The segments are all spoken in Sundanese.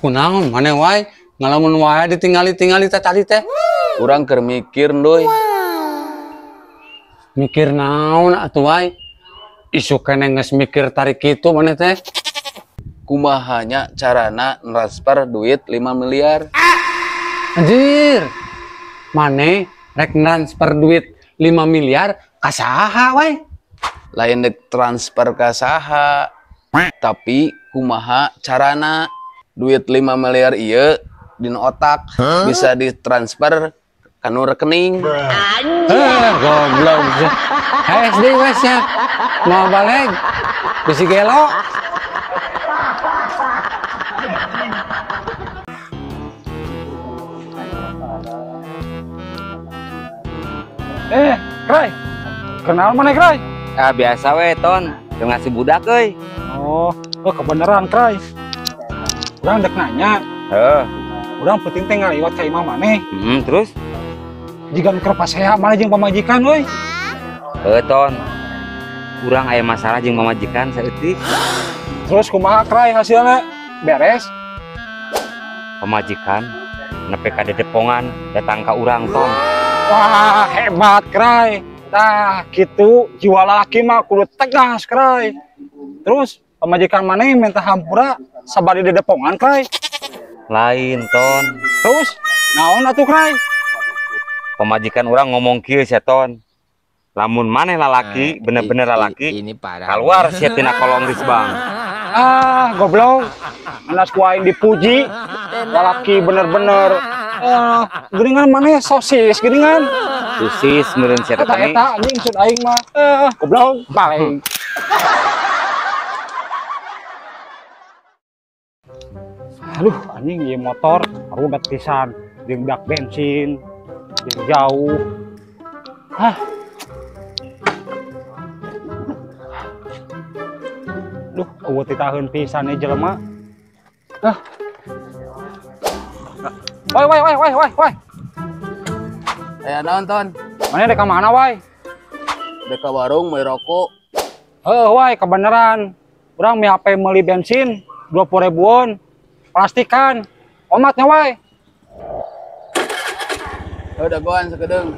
Kunaon maneh wae ngalamun wae ditinggali-tingali teh tadi teh. Urang keur mikir ndoy. Mikir naon atuh wae? Isuk keneh geus mikir tarik kitu maneh teh. Kumaha nya carana transfer duit 5 miliar? Anjir. Maneh rek transfer duit 5 miliar ka saha wae? Lain dek transfer ka saha, tapi kumaha carana duit 5 miliar ieu dina otak bisa ditransfer kanu rekening. Goblok. SD wes ya. Mau balik bisi gelo. Krai. Kenal mana Krai? Ah biasa we ton, teu ngasih budak euy. Oh, kebenaran Krai. Urang dek nanya. Heeh. Urang penting teh ngaliwat ka imah maneh. Terus? Jiga nu keur pasea maneh jeung pamajikan euy. Heuh ton. Urang aya masalah jeung pamajikan saeutik. Terus kumaha Krai hasilna? Beres? Pamajikan nepi ka dedepongan datang ka urang ton. Wah, hebat Krai. Tah, gitu jiwa lalaki mah kudu tegas Krai. Terus pamajikan maneh minta hampura sabari dedepongan Krai. Lain ton. Terus naon atuh Krai? Pamajikan urang ngomong kieu sia ton. Lamun maneh lalaki, bener-bener lalaki, ini parah. Keluar sia tina kolong risbang. Ah, goblok. Anas ku aing dipuji, lalaki bener-bener. Geuningan maneh sosis geuningan. Sosis meureun sia teh. Eta anjing sud aing mah. Goblok, paling. Aduh, anjing ieu motor rudet pisan, jeung dak bensin, jeung jauh. Hah. Duh, eueuh titaheun pisan ieu jelema. Hah. Woi woi woi woi woi. Aya naon ton? Maneh dek ka mana woi? Dek ka warung meuli rokok. Heuh woi, kebeneran. Urang mi HP meuli bensin 20 ribuan. Plastikan. Omatnya woi. Heuh dagoan sakedeung.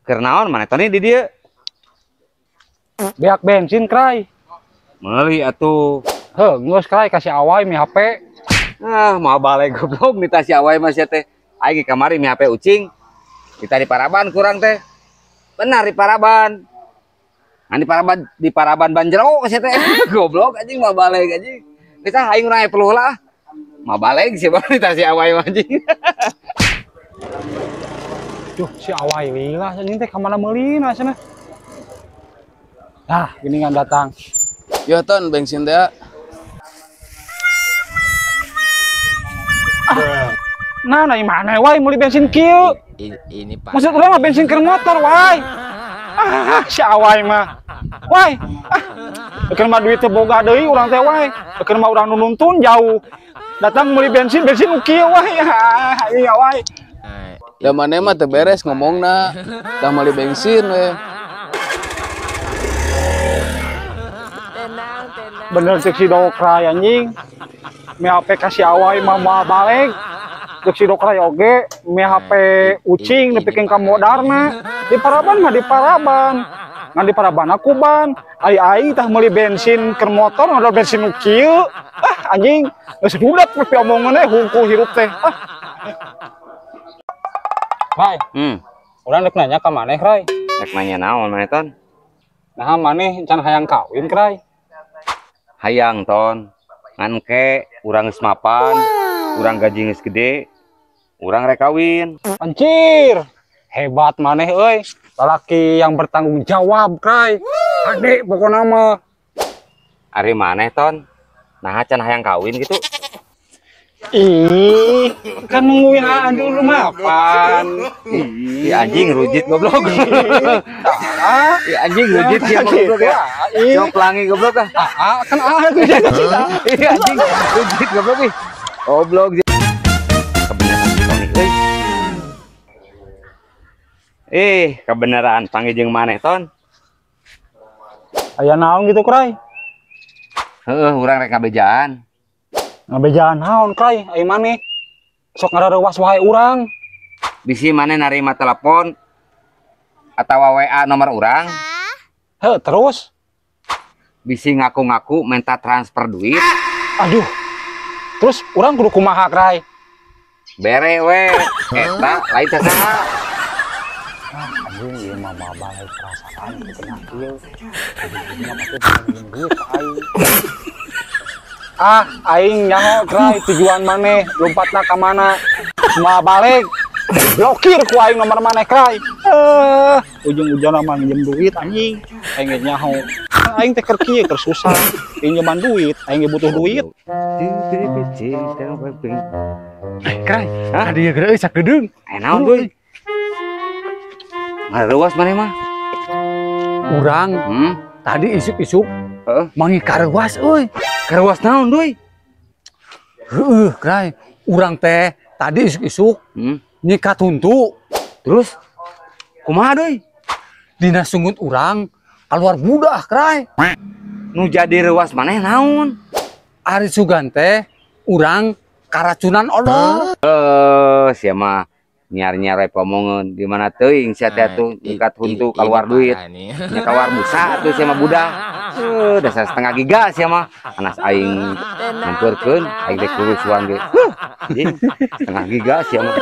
Keur naon maneh toni di dieu? Beak bensin Krai. Meuli atuh. Heuh, geus Krai kasih awai mi HP. Ah, mau balik goblok minta si awai mah sia teh. Aing kamari mi HP ucing. Kita di Paraban kurang teh. Benar di Paraban. Nah, di Paraban Banjero sia teh. Goblok anjing mau balik anjing. Kita aing urang perlu lah. Mau balik sih minta si awai mah anjing. Duh, si awai lila anjing teh ka mana meulina cenah. Nah, gini kan datang. Yo ton bensin teh. Nah, nah mana wai meuli bensin kieu? Ini Pak. Maksud urang mah bensin keur motor wai. Ah, si awai mah. Wai. Ah, keur mah duit teu boga deui urang teh wai. Keur mah urang nununtun jauh. Datang meuli bensin, bensin nu kieu wai. Ah, iya wai. Da maneh mah teu beres ngomongna. Dah meuli bensin we. Bener cek si Dokrai anjing. Mi HP kasih awai mah moal balik. Cek si Dokrai oge mi HP ucing nepikeun ka modarna. Di Paraban mah di Paraban. Ngan di Paraban aku ban. Ai aing tah meuli bensin keur motor ngadol bensin nu kieu. Ah anjing geus budak nepi omongan we hungkul hirup teh. Ah. Rai. Urang rek nanya ka maneh, Rai. Rek nanya naon maneh ton? Nah maneh can hayang kawin, Krai. Hayang ton. Ngan ke urang geus mapan, urang gaji geus gede, urang rek kawin. Anjir, hebat maneh euy. Lalaki yang bertanggung jawab, Krai. Ade pokona mah. Ari maneh ton, nah can hayang kawin gitu. Ih, kan nungguin aan dulu mapan. Ih, anjing rujit goblok. Ih, anjing rujit sia goblok ya. Cok pelangi goblok ah. Ah, kan ah aku jadi cinta. Ih, anjing rujit goblok ih. Goblok. Kebenaran Tony euy. Kebenaran panggil jeung maneh ton. Aya naon gitu, Krai? Heeh, urang rek ngabejaan. Ngabejaan naon, Kray? Ai maneh sok ngararewas wae urang. Bisi maneh narima telepon atau WA nomor urang. Heuh, terus? Bisi ngaku-ngaku minta transfer duit. Aduh. Terus urang kudu kumaha, Kray? Bere we, eta lain saha. Ah, anjing, ieu mah balik perasaan kena kieu. Ujung-ujungna pasti minjem duit ka aing. Ah, aing nyaho, Kray, tujuan maneh lompatna ka mana. Moal balik. Blokir ku aing nomor maneh, Kray. Eh, ujung-ujungna mah minjem duit, anjing. Aing ge nyaho. Aing teh keur kieu, keur susah. Pinjeman duit, aing ge butuh duit. Eh, Kray, ka dieu geura euy sakedeung. Eh, naon, Duy? Ngarewas maneh mah. Urang tadi isuk-isuk manggih kareuwas euy. Kareuwas naon, Duy? Heueuh, Kray. Urang teh tadi isuk-isuk nyikat huntu. Terus kumaha, Duy? Dina sungut urang keluar budah, Kray. Nu jadi reuwas maneh naon? Ari sugan teh urang karacunan odol. Eh, sia mah nyiar-nyiar we omongeun di mana teuing sia teh tuh nyikat huntu keluar duit. Nya keluar busa atuh sia mah budah. Eh, dasar setengah giga sia mah. Anas aing nyampeurkeun, aing teh kurusuan ge. Huh, anjing, setengah giga sia mah.